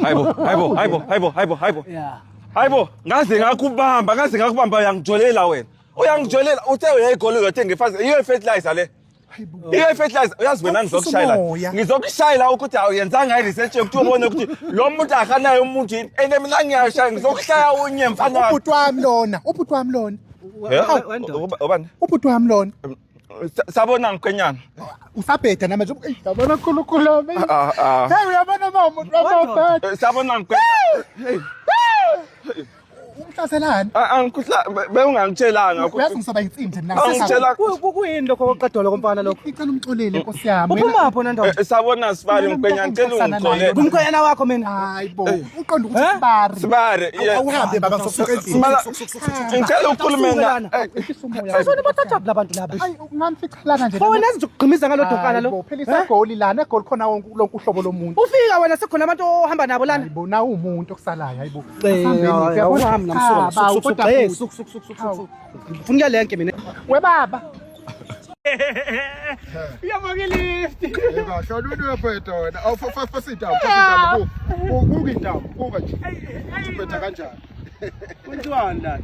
Hayibo, hayibo, hayibo, hayibo, hayibo, hayibo. Yeah. Hayibo, ngaze ngakubamba, ngaze ngakubamba uyangijolela wena. Uyangijolela, uthe uyayigolo uyothenga ifazi. Iyo fertilizer le. Iyo fertilizer, uyazi wena ngizokushayela. Umoya. Ngizokushayela ukuthi awuyenzanga i-research yokuthi ubone ukuthi lo muntu akanayo umuntu yini. And mina ngiyashaya ngizokushaya unye mfana wami. Ubhuti wami lona, ubhuti wami lona. Eh? Wendoda. Ubani? Ubhuti wami lona. Sabona mkhwenyana. Usabheda namanje. Eyi, Yabona nkulunkulu wami. Ah ah. Hey uyabona uma umuntu wamabheda. Sabona mkhwenyana. Hey. Umhlaselani? Angikuhla bewungangitshelanga Uyazi ukuthi ngizoba insimbi mina. Angitshela Kuyini lokho koqedwa komfana lokho? Ngicela umxolele nkosi yami. Uphuma phi ndoda? Sabona sibari mkhwenyana ngicela ungixolele. Kumkhwenyana wakho mina. Hayi bo. Uqonda ukuthi sibari. Sibari. yeah. Awuhambe baba ngizosuka endlini. Simala- Ngicela ukhulume na. Sasona bathatha labantu laba. Ayi ungamficalana nje. Wena ezokugqimiza ngalo donkana lo. Hayi bo, Phela isegoli lana egoli khona wonke lonke uhlobo lomuntu. Ufika wena sekukhona abantu ohamba nabo lana. Hayi bo na umuntu okusalayo hayi bo. Awuhambi namsuka. Suka suka suka suka suka suka. Ngifuna ukuya lenke mina. We baba. Uyabona ilift. Kahle olunye wena. Awu fasa intambo, fasa intambo. Buka intambo, buka nje. Ubetha kanjani? Kunjani la?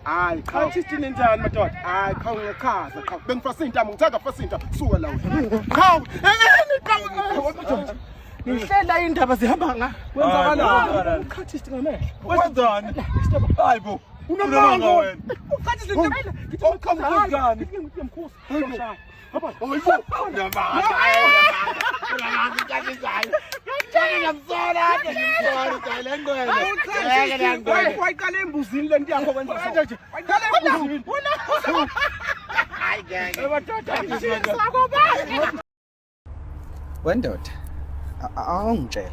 Hayi cha. Artist nenzani madoda? Hayi cha ngichaza cha. Bengifasa intambo, ngithanda fasa intambo. Suka la wena. Cha. Eh qhawe. Ngihlela indaba zihamba nga. Kwenzakalani? Artist ngamehlo. Wenzani? Hayi bo. Unomanga wena. Uqhathisa into ngithi Awuqhamuki ngiyamkhuza. Wayiqala embuzini lento yakho wenza so. Wayiqala embuzini. Hayi ngeke. Madoda Wendoda, awungitshele.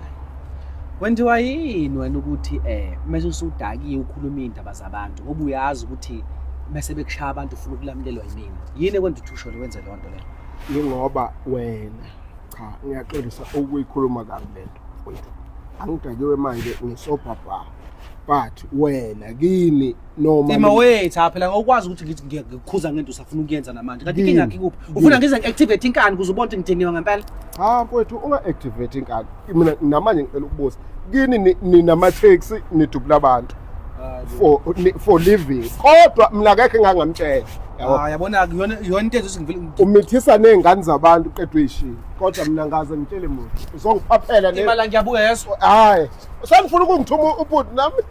Wenziwa yini wena ukuthi mase usudakiwe ukhuluma iy'ndaba zabantu ngoba uyazi ukuthi mase bekushaya abantu ufuna ukulamulelwa yimina. Yini ekwenza ukuthi usho le wenze leyo nto leyo? Yingoba wena cha ngiyaxolisa ukuyikhuluma kabi lento mfowethu. Angidakiwe manje ngisobhabha. But wena kini noma Ima wait cha phela ngokwazi ukuthi ngithi ngikukhuza ngento usafuna ukuyenza namanje. Kanti inkinga yakho ikuphi? Ufuna ngize ngi-activate inkani ukuze ubone ukuthi ngidiniwe ngempela? Cha mfowethu unga-activate inkani. Mina namanje ngicela ukubuza. Kini ninama-taxi nidubula abantu for living. Kodwa mina akekho engangamtshela. Yabo. Ah yabona iyona iyona into ezothi ngivele Umithisa ney'ngane zabantu uqeda uyishiya. Kodwa mina ngaze ngitshele muntu. Uzongiphaphela ne. imali ngiyabuya yeso. Hayi. Sengifuna ukungithuma ubhuti nami.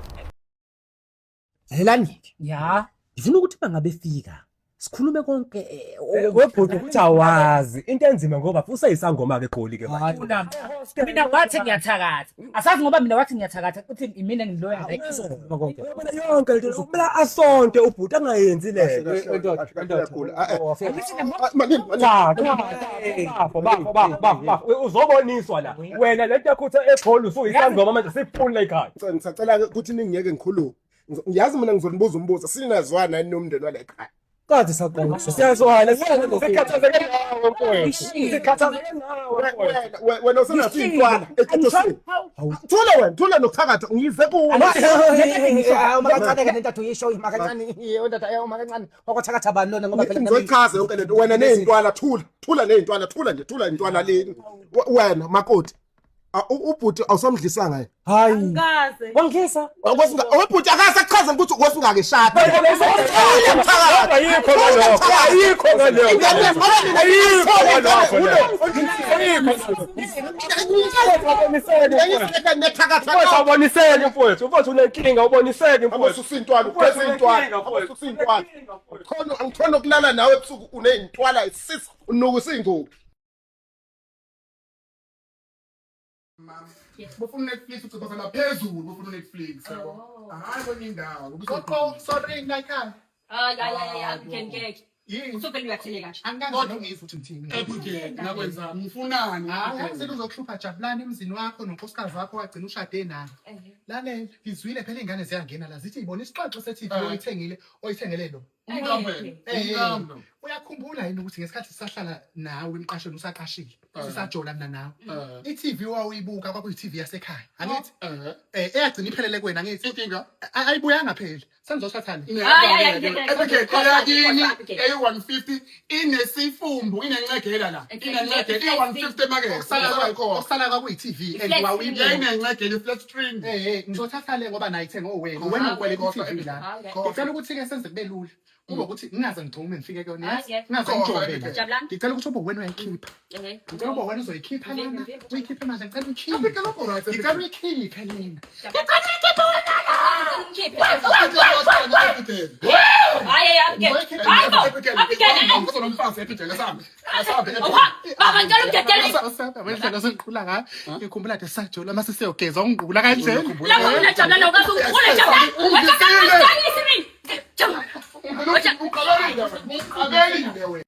Lalelani-ke. Ya. Ngifuna ukuthi bangabe fika sikhulume konke Webhuti ukuthi awazi into enzima ngoba useyisangoma ke egoli ke manje. Mina wathi ngiyathakatha. Asazi ngoba mina wathi ngiyathakatha uthi imina ngiloya Uzokhuluma konke. Yabona yonke lento kumele asonte ubhuti angayenzi le. Cha, cha, bafo bafo bafo bafo bafo uzoboniswa la. Wena lento yakho uthi egoli usuyisangoma manje sifuni la ekhaya. Ngisacela ukuthi ningiyeke ngikhulume. Ngiyazi mina ngizonibuza umbuzo sinazwana yini nomndeni wale ekhaya. Kade saqoqa. Siyazwana, sikhathazeke ngawe mfowethu. Sikhathazeke ngawe mfowethu. Wena usenaso iy'ntwana ekutosini. Thula wena, thula nokuthakatha ngize kuwe. Makancane ke lento uyisho makancane ndoda makancane wakwethakatha bani lona ngoba phela Ngizoyichaza yonke lento. Wena ney'ntwana thula, thula ney'ntwana, thula nje, thula iy'ntwana leni. Wena makoti. Ubhuti awusamdlisanga yena. Hayi. Angikaze. Wangidlisa. Ubhuti akase akuchaze ukuthi kwesingaka eshada. Ayikho ngalokho. Ayikho ngalokho. Ayikho ngalokho. Ayikho. Uboniseke mfowethu. Mfowethu unenkinga uboniseke mfowethu. Amasusa intwala, ugeza intwala, amasusa intwala. Khona angithona ukulala nawe ebusuku uneyintwala isisa unuka isingubo. Bofuna uNetflix ucibazela phezulu bofuna uNetflix yabo. Oh. Hayi kwenye indawo. Qoqo sorry la ekhaya. Hayi hayi hayi angeke. Yini? Usuvele uyatheleka nje. Angikaze ngizwe ukuthi ngithini. Abigail, nakwenzani? Ngifunani? Hayi angizile uzokuhlupha jabulani emzini wakho nonkosikazi wakho wagcina ushade naye. Lalela ngizwile phela ingane ziyangena la zithi ibona isixwaxo se-TV oyithengile oyithengele lo. Umkambe. Eh, Umkambe. Uyakhumbula yini ukuthi ngesikhathi sisahlala nawe emqashweni usaqashile, sisajola mina nawe. I-TV wawuyibuka kwakuyi-TV yasekhaya. Angithi? Eyagcina iphelele kuwena angithi? Inkinga. Ayibuyanga phela. Sengizothatha le. Hayi, hayi, hayi, Abigail, eyakini eyi-150 inesifumbu inencegela la inencegela iyi-150 emakethe Okusala kwakuyi-TV and I-flat wawuyibuka. inencegela i-flat screen. Ngizothatha le ngoba nayo ithengwe wena. Wena ukweleta i-TV la. Ngicela ukuthi-ke senze kube lula. Kube ukuthi ngingaze ngigxume ngifike kuyona. Hayi, Yazi? Ngingaze ngijobe la. Jabulani. Ngicela ukuthi ube wena uyayikhipha. Ehe. Ngicela ube wena uzoyikhipha lana. Ngivimbe. Uyikhiphe manje ngicela uyikhiphe. Abigail, lokho right. Ngicela uyikhiphe lena. Ngikhiphe. Abigail. Hayi, hayi, Abigail. Hayi bo. Abigail, eh. Uzonomfazi Abigail asambe. Asambe. Awuha, baba ngicela ungidedele. Wendlela osengiqhula ngayo. Ngikhumbula kade sajola mase siyogeza ungiqhula kanje. Lapho mina Jabulani awukaze ungiqhule Jabulani. Ungisile. Wena, Jabulani. Uqabelile. Uqabelile wena.